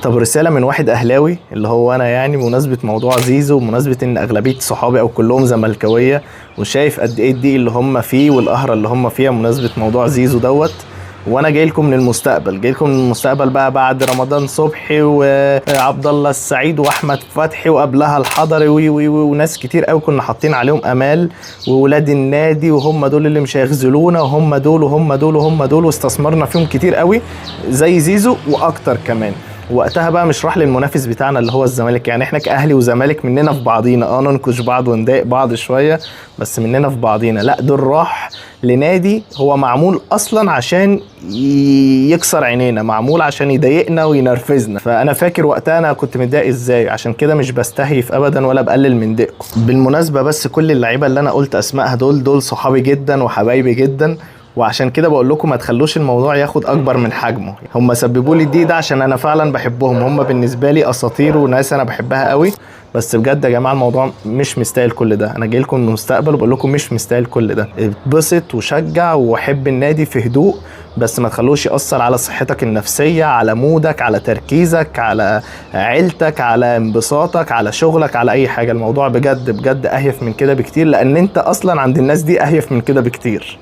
طب رسالة من واحد اهلاوي اللي هو انا، يعني بمناسبة موضوع زيزو، ومناسبة ان اغلبية صحابي او كلهم زملكاويه، وشايف قد ايه الضيق اللي هم فيه والقهره اللي هم فيها بمناسبة موضوع زيزو دوت. وانا جاي لكم من المستقبل، جاي لكم من المستقبل بقى بعد رمضان صبحي وعبد الله السعيد واحمد فتحي وقبلها الحضري وي وي وي وناس كتير قوي كنا حاطين عليهم امال، وولاد النادي وهم دول اللي مش هيخذلونا، وهم دول وهم دول وهم دول، واستثمرنا فيهم كتير قوي زي زيزو واكتر كمان. وقتها بقى مش راح للمنافس بتاعنا اللي هو الزمالك، يعني احنا كاهلي وزمالك مننا في بعضينا، ننكش بعض ونضايق بعض شوية بس مننا في بعضينا. لا، دول راح لنادي هو معمول اصلا عشان يكسر عينينا، معمول عشان يضايقنا وينرفزنا. فانا فاكر وقتها انا كنت متضايق ازاي، عشان كده مش بستهيف ابدا ولا بقلل من ضيقكم. بالمناسبة بس كل اللعيبة اللي انا قلت اسمائها دول صحابي جدا وحبايبي جدا، وعشان كده بقول لكم ما تخلوش الموضوع ياخد اكبر من حجمه. هم سببوا لي الضيق ده عشان انا فعلا بحبهم، هم بالنسبة لي اساطير وناس انا بحبها قوي. بس بجد يا جماعة الموضوع مش مستاهل كل ده. انا جاي لكم من المستقبل وبقول لكم مش مستاهل كل ده. اتبسط وشجع وحب النادي في هدوء، بس ما تخلوش يأثر على صحتك النفسية، على مودك، على تركيزك، على عيلتك، على انبساطك، على شغلك، على اي حاجة. الموضوع بجد بجد اهيف من كده بكتير، لان انت اصلا عند الناس دي اهيف من كده بكتير.